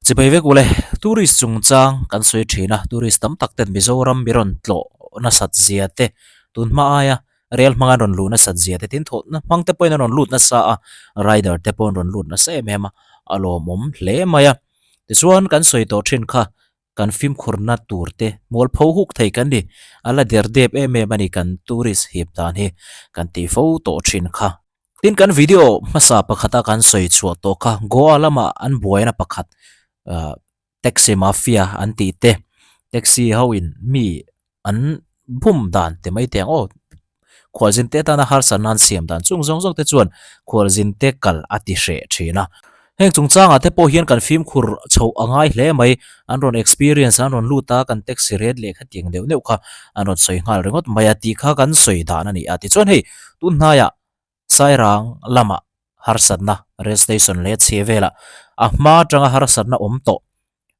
Chibai vek ule, tourist chungchang kan sawi thin a, tourist tam tak ten Mizoram mi rawn tlawh nasat zia te, tun hma aia rel hmanga an rawn luh nasat zia te tin thawhna hmang te pawhin an rawn lut nasa a, rider te pawh an rawn lut nasa em em a, a lawmawm hle mai a. Tichuan kan sawi tawh thin kha kan fimkhurna tur te mualpho huk thei kan ni, a la der dep em em a ni kan tourist hip dan hi kan tih fo tawh thin kha. Tin kan video hmasa pakhata kan sawi chhuah tawh kha Goa lama an buaina pakhat ah taxi mafia an tih te taxi ho in mi an bum dan te mai te ang aw khualzin te atana harsatna an siam dan chung zawng zawng te chuan khualzin te kal a ti hreh thin a. Heng chungchangah te pawh hian kan fimkhur chhoh a ngai hle mai an rawn experience an rawn lut a kan taxi rate leh khatiang deuh deuh kha an rawn sawi nghal ringawt mai a tih kha kan sawi dan a ni a tichuan hei tun hnaiah Sairang lamah harsatna rail station leh chhe velah a hma atanga harsatna awm tawh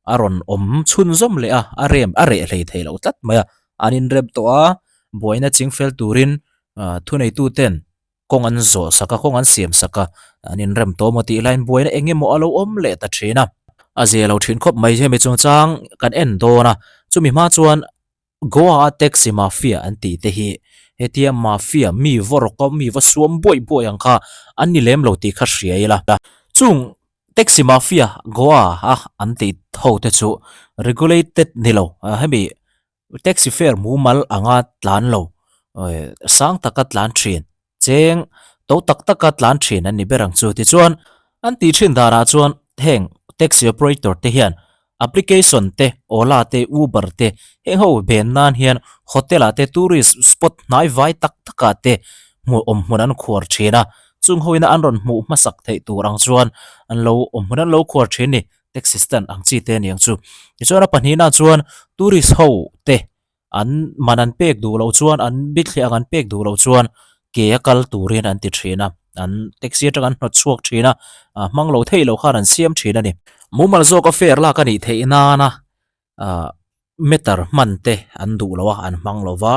a rawn awm chhunzawm leh a, a rem a reh hlei thei lo tlat mai a, an inrem tawh a, buaina chingfel turin ah thuneitu ten kawng an zawh sak a, kawng an siam sak a, an inrem tawh maw tih laiin buaina eng emaw a lo awm leh ta thin a, a zia lo thin khawp mai hemi chungchang kan en dawn a, chumi hma chuan Goa a taxi mafia an tih te hi hetia mafia mi va rawk a mi va suam buaih buaih ang kha an ni lem lo tih kha hria ila. Chung taxi mafia Goa a an tih ho te chu regulated ni lo hemi taxi fare mumal anga tlan lo sang taka tlan thin Cheng to tak taka tlan thin an ni ber ang chu. Tichuan, an tih thin danah chuan heng taxi operator te hian application te, Ola te, Uber te heng ho ben nan hian hotel ah te tourist spot hnai vai tak takah te hmuh awm hmun an khuar thin a. Chung ho ina an rawn hmuh hmasak theih tur ang chuan an lo awm hmun an lo khuar thin ni, taxi stand ang chi te a ni ang chu. Tichuan a pahnihna chuan tourist ho te An man an pek duh loh chuan an bithliah ang an pek duh loh chuan ke a kal turin an ti thin a, an taxi atang an hnawt chhuak thin a, hmang lo theih loh khan an siam thin a ni. Mumal zawka fare lak a nih theih nana ah meter hman te an duh lo a, an hmang lo va,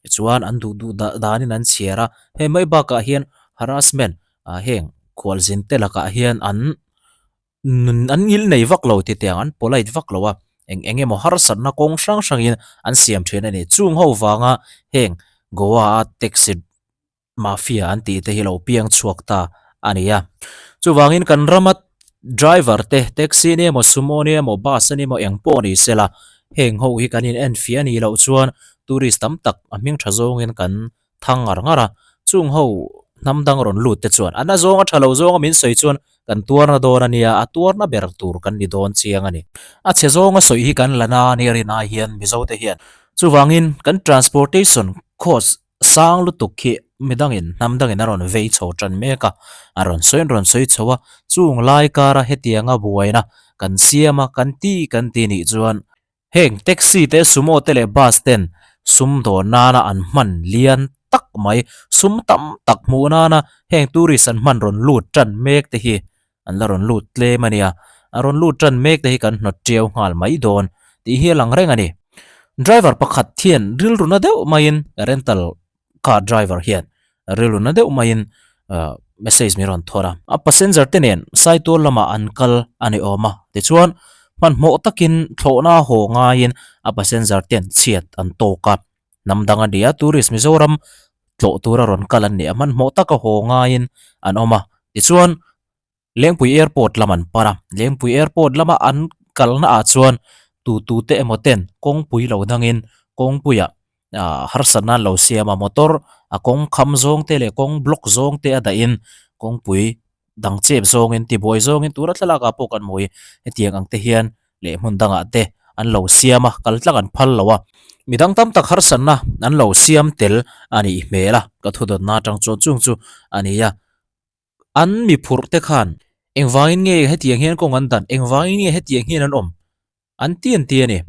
tichuan an duh duh danin an chhiar a, hei mai bakah hian harassment ah heng khualzin te lakah hian an Nun an ngil nei vak lo ti tiang an polite vak lo a, eng eng emaw harsatna kawng hrang hrangin an siam thin a ni. Chung ho vanga heng Goa a taxi mafia an tih te hi lo piang chhuak ta a ni a. Chuvangin kan rama driver te taxi ni emaw sumo ni emaw bus a ni emaw eng pawh ni sela heng ho hi kan in enfiah a nih loh chuan tourist tam tak a hming tha zawngin kan thang ngar ngar a, chung ho hnam dang rawn lut te chuan a na zawng a tha lo zawng a min sawi chuan kan tuarna dawn a nia, a tuarna ber tur kan ni dawn chiang a ni. A chhe zawng a sawi hi kan la na nia rin ai hian Mizo te hian. Chuvangin kan transportation cost sang lutuk khi midangin hnam dangin a rawn vei chho tan mek a, a rawn sawi an rawn sawi chho a, chung lai kara hetianga buaina kan siam a kan ti kan ti nih chuan Heng taxi te, sumo te leh bus ten sum dawn nana an hman lian tak mai, sum tam tak hmuh nana heng tourist an hman rawn lut tan mek te hi an la rawn lut tlem a nia, a rawn lut tan mek te hi kan hnawt tiau nghal mai dawn tih hi a lang reng a ni. Driver pakhat hian rilru na deuh maiin rental car driver hian rilru na deuh maiin ah message min rawn thawr a, a passenger te nen Saitual lamah an kal a ni awm a, tichuan hmanhmawh takin thlawhna haw ngaiin a passenger ten chhiat an tawk a, hnam dang a ni a, tourist Mizoram tlawh tura rawn kal an ni a, hmanhmawh taka haw ngaiin an awm a, tichuan Lengpui Airport lam an pan a, Lengpui Airport lama an kalna ah chuan tu tu te emaw ten kawngpui lo dangin kawngpuiah ah harsatna an lo siam a, motor a kawng kham zawng te leh kawng block zawng te a dahin kawngpui dang chep zawngin tibuai zawngin tura thlalak ah pawh kan hmu hi hetiang ang te hian leh hmun dangah te an lo siam a, kal tlang an phal lo a, midang tam tak harsatna an lo siam tel a nih hmel a, ka thudawtna atang chuan chung chu a ni a. An mi phurh te khan engvangin nge hetiang hian kawng an dan, engvangin nge hetiang hian an awm an ti an ti a ni.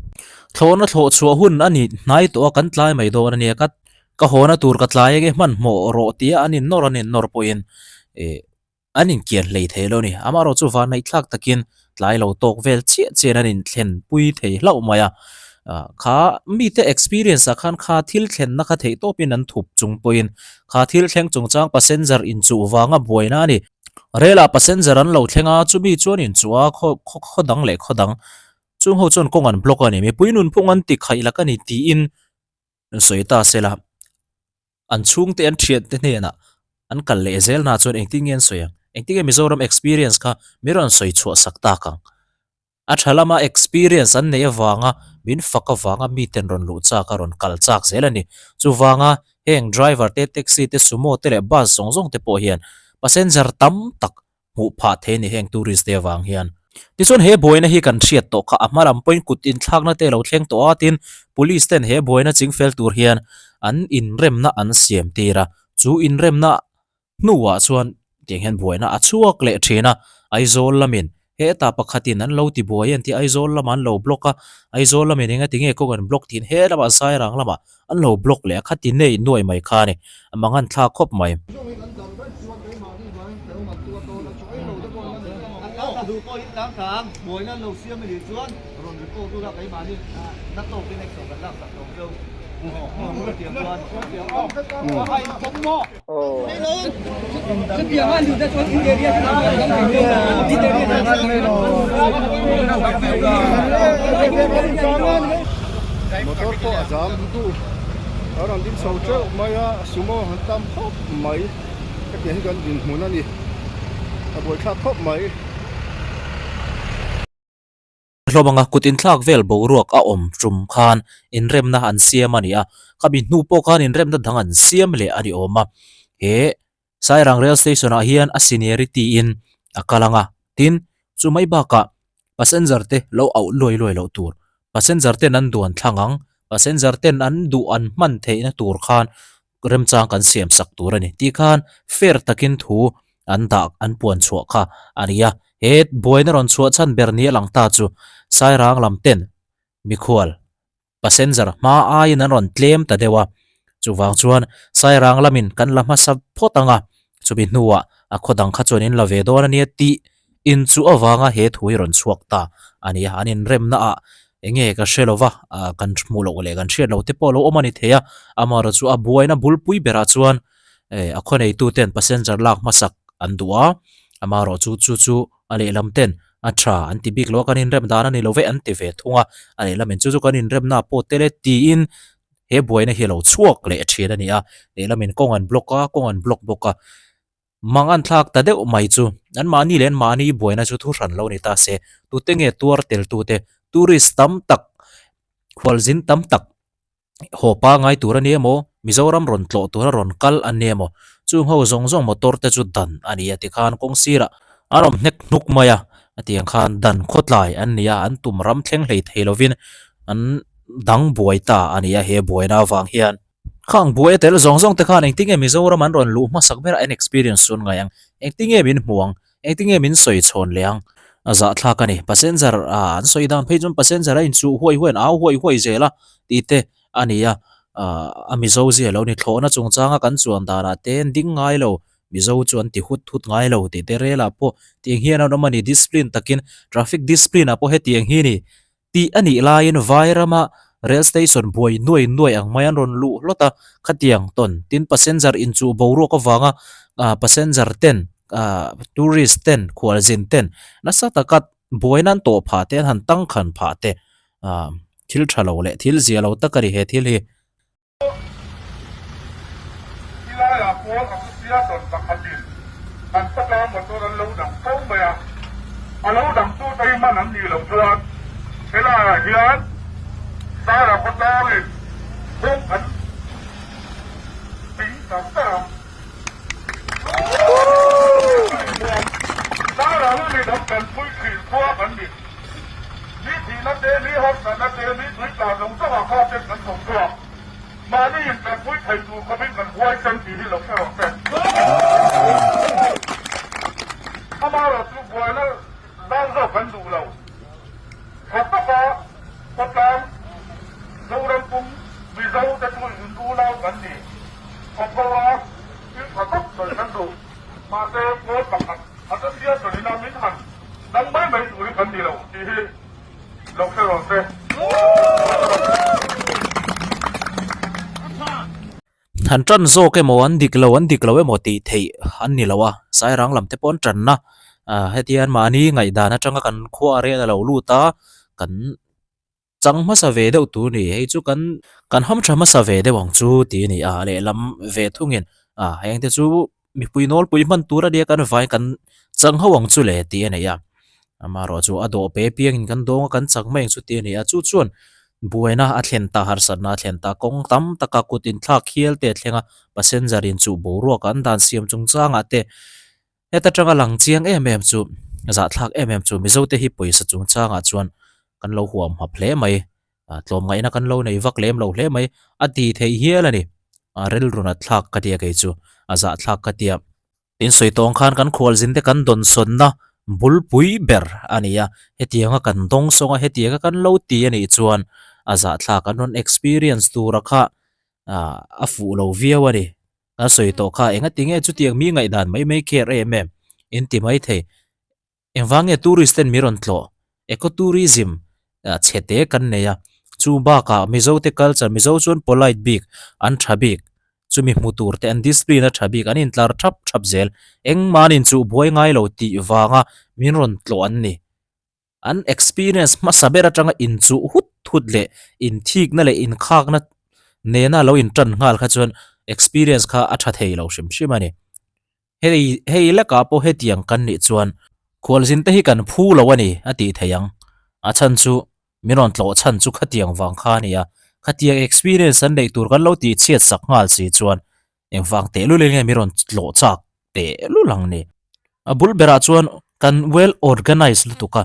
Thlawhna thlawh chhuah hun a ni hnai tawh a, kan tlai mai dawn a nia, ka ka hawna tur ka tlai enge hmanhmawh rawh tia an innawr an innawr pawhin ih an inkian hlei thei lo a ni. Amaherawh chu vanneihthlak takin tlai lo tawk vel chiah chiah in an inthlen pui thei hlauh mai a, ah kha mite experience ah khan kha thil thlenna kha theih tawpin an thup chung pawhin kha thil thleng chungchang passenger inchuh vanga buaina a ni. Rel ah passenger an lo thleng a, chumi chuan in chu a khaw khaw dang leh khaw dang chung ho chuan kawng an block a ni. Mipui nunphung an ti khaih lak a ni tiin sawi ta se la, an chhungte an thiante hnenah an kal leh zel na chuan engtin nge an sawi ang? Engtin nge Mizoram experience kha mi rawn sawi chhuah sak tak ang? A tha lama experience an neih avanga min fak avanga miten rawn luh chak a rawn kal chak zel a ni. Chuvanga heng driver te, taxi te, sumo te leh bus zawng zawng te pawh hian passenger tam tak hmuh phah thei a ni heng tourist te avang hian. Tichuan he buaina hi kan hriat tawh kha a hma lam pawhin kut inthlakna te lo thleng tawh a tin police ten he buaina chingfel tur hian an inremna an siam tir a, chu inremna hnuah chuan tiang hian buaina a chhuak leh thin a, Aizawl lamin hetah pakhatin an lo ti buai an tih Aizawl lamah an lo block a, Aizawl lamin enga tinge kawng an block tiin he lamah Sairang lamah an lo block leh a, khati nei nuai mai kha a ni, a mangan thlak khawp mai. Motor pawh a zam duh a rawn ding chho teuh mai a sumo han tam khawp mai hetiang hi kan dinhmun a ni a buaithlak khawp mai. Hlawm anga kut inthlak vel boruak a awm tum khan inremna an siam a ni a, khami hnu pawh khan inremna dang an siam leh a ni awm a. He Sairang Rail Station ah hian a seniority in a kal ang a, tin chu mai bakah passenger te lo auh luai luai loh tur, passenger ten an duan thlang ang, passenger ten an duh an hman theihna tur khan remchang kan siam sak tur a ni tih khan fair takin thu an dah an puan chhuah kha a ni a. He buaina rawn chhuah chhan ber ni a lang ta chu Sairang lam ten mikhual passenger hma aiin an rawn tlem ta deuh a, chuvang chuan Sairang lamin kan la hmasa phawt ang a, chumi hnuah a khaw dang kha chuan in la ve dawn a nia tih In chu avanga he thu hi rawn chhuak ta a ni a, an inremna ah enge ka hre lo va, kan hmuh loh leh kan hriat loh te pawh a lo awm a ni thei a, amaherawh chu a buaina bulpui berah chuan a khaw neitu ten passenger lak hmasak an duh a, amaherawh chu chu chu a lehlam ten a tha an ti bik lo a, kan inrem dan a ni lo ve an ti ve thung a, a lehlam in chu chu kan inremna pawh tel e tiin he buaina hi a lo chhuak leh thin a ni a, lehlam in kawng an block a, kawng an block bawk a. Mang an thlak ta deuh mai chu anmahni leh anmahni buaina chu thu hran lo ni ta se, tute nge tuar tel tute, tourist tam tak, khualzin tam tak haw pangai tur a ni emaw, Mizoram rawn tlawh tura rawn kal an ni emaw, chung ho zawng zawng motor te chu dan a ni a tikhan kawng sirah an awm hnek hnuk mai a, a tiang khan dan khawtlai an ni a, an tum ram thleng hlei thei lovin an dang buai ta a ni a he buaina avang hian. Khang buai a tel zawng zawng te khan engtinge Mizoram an rawn luh hmasak ber a en experience chu an ngai ang? Engtinge min hmu ang? Engtinge min sawi chhawn leh ang? A zahthlak a ni. Passenger ah an sawi dan phei chuan passenger a inchuh huai huai an au huai huai zel a tih te a ni a. A Mizo zia lo ni thlawhna chungchanga kan chuan danah te an ding ngai lo. Mizo chu an ti hut hut ngai lo tih te relah pawh tiang hian an awm a ni. Discipline takin traffic discipline ah pawh hetiang hi ni. Tih a nih laiin Vairama Rail Station buai nuai nuai ang mai an rawn luh hlawt a, khatiang tawn tin passenger inchuh boruak avanga passenger ten tourist ten khualzin ten nasa taka buaina an tawh phah te an han tangkhan phah te thil tha lo leh thil zia lo tak a ni he thil hi. Tilaiah pawn association pakhatin an khawtlang motor an lo dang fo mai a, a lo dang tu te hi hman an nih loh chuan helaiah hian Sara khawtlangin kawng an ping tak tak ang. Sara hi midang tanpui thin khua kan ni. Mi thihna te, mi harsatna te, mi tuitlan zawng zawngah kha ten kan thawk chhuak. Mahni intanpui thei tur khawpin kan huaisen tih hi lo hre rawh se. Amaherawh chu buaina zau zawk kan duh lo. Tha taka khawtlang Zoram pum Mizo te chu in unau kan ni. Thawk ho a, thil tha tak sawi kan duh. Mahse, pawl pakhat A chasial chuan ina min han dang mai mai tur hi kan ni lo tih hi lo hre rawh se. Han tan zawk emaw an dik lo an dik lo emaw tih theih an ni lo a, Sairang lam te pawh an tanna ah hetian mahni ngaihdan atanga kan khua a rel a lo lut a kan chang hmasa ve deuh tur a ni hei chu kan kan ham tha hmasa ve deuh ang chu tih a ni a lehlam ve thungin ah heng te chu mipui nawlpui hman tur a nia kan vai kan chang ho ang chu le tih a nei a amaherawh chu a dawh pe piangin kan dawng a kan chak mai ang chu tih a ni a chu chuan buaina a thlen ta harsatna a thlen ta kawng tam taka kut inthlak hial te a thleng a passenger in chuh boruak an dan siam chungchangah te heta tanga lang chiang em em chu zahthlak em em chu Mizo te hi pawisa chungchangah chuan kan lo huam hap hle mai. Ah tlawmngaihna kan lo nei vak lem lo hle mai a ti theih hial a ni. A rilru nat thlak ka tia kei chu a zah thlak ka tia. Insawi tawng khan kan khualzin te kan dawnsawnna bulpui ber a ni a, hetianga kan dawngsawng a hetianga kan lo ti a nih chuan a zah thlak an rawn experience tura kha ah a fuh lo viau a ni. Kan sawi tawh kha engatinge chutiang mi ngaihdan mai mai care em em in ti mai thei. Engvang nge tourist ten mi rawn tlawh? Eco tourism chhe te kan nei a, chu bakah Mizo te culture, Mizo chuan polite bik, an tha bik, chumi hmu tur te an discipline a tha bik, an intlar thap thap zel, engmah an inchuh buai ngai lo tih vanga min rawn tlawh an ni. An experience hmasa ber atanga inchuh hut hut leh inthikna leh inkhakna nena lo intan nghal kha chuan experience kha a tha thei lo hrim hrim a ni. Hei hei lekah pawh hetiang kan nih chuan khualzin te hi kan phu lo a ni a tih theih ang. A chhan chu min rawn tlawh chhan chu khatiang vang kha a ni a, khatiang experience an neih tur kan lo tih chhiat sak nghal si chuan engvang tehlul in nge min rawn tlawh chak tehlul ang ni. A bul berah chuan kan well organized lutuk a,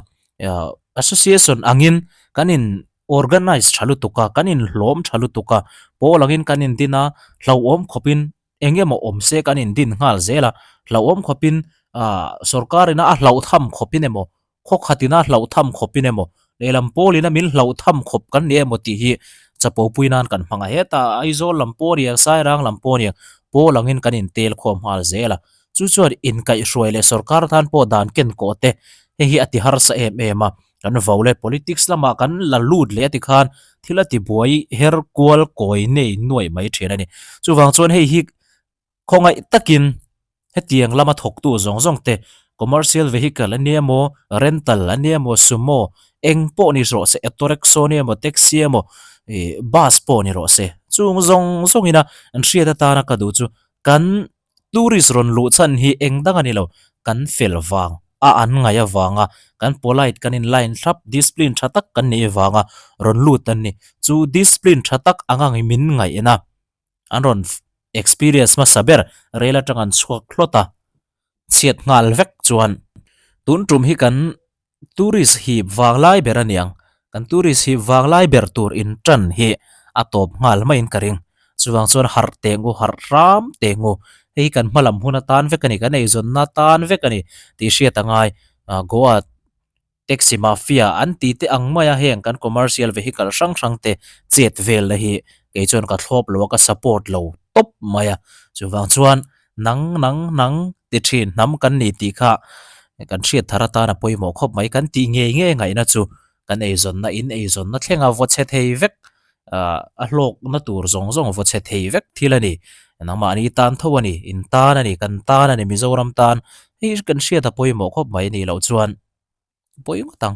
association angin kan in organize tha lutuk a, kan inhlawm tha lutuk a, pawl angin kan indin a, hlauhawm khawpin eng emaw awm se kan indin nghal zel a, hlauhawm khawpin ah sorkar ina a hlauh tham khawpin emaw khaw khat ina hlauh tham khawpin emaw lehlam pawl ina min hlauh tham khawp kan ni emaw tih hi chapo pui nan kan hmang a, hetah Aizawl lam pawh a ni ang Sairang lam pawh a ni ang pawl angin kan intel khawm nghal zel a, chu chuan inkaihhruai leh sorkar tan pawh dan ken kawh te hei hi a ti harsa em em a, kan vo leh politics lamah kan la lut leh a ti khan thil a ti buai her kual kawi nei nuaih mai thin a ni. Chuvang chuan hei hi khawngaih takin hetiang lama thawktu zawng zawng te commercial vehicle a nia maw, rental a nia maw, sumo eng pawh ni rawh se, auto rickshaw nia maw, taxi emaw ih bus pawh ni rawh se chung zawng zawngina an hriat atana ka duh chu kan Tourist rawn luh chhan hi eng dang a ni lo, kan fel vang a an ngaih avanga kan polite kan in line thlap discipline tha tak kan nih avanga rawn lut an ni. Chu discipline tha tak ang ang min ngaihna an rawn experience hmasa ber rel atang an chhuak hlawt a, chhiat nghal vek chuan tun tum hi kan Tourist hip vang lai ber a niang, kan tourist hip vang lai ber tur in tan hi a tawp nghal maiin ka ring. Chuvang chuan harh teh ngu, harh hram teh ngu, hei hi kan hma lam hun atan vek a ni, kan eizawnna atan vek a ni tih hriat a ngai. Goa taxi mafia an ti te ang maia heng kan commercial vehicle hrang hrang te chet velna hi kei chuan ka thlawp lo a, ka support lo tawp mai a. Chuvang chuan Nang nang nang ti thin hnam kan ni tih kha kan hriat thar atan a pawimawh khawp mai. Kan tih ngei ngei ngaihna chu kan eizawnna in eizawnna thlenga vaw chhe thei vek ah a hlawkna tur zawng zawng vaw chhe thei vek thil a ni. Nangmahni tan tho a ni, in tan a ni, kan tan a ni, Mizoram tan hei kan hriat a pawimawh khawp mai nih loh chuan pawi ngawt ang.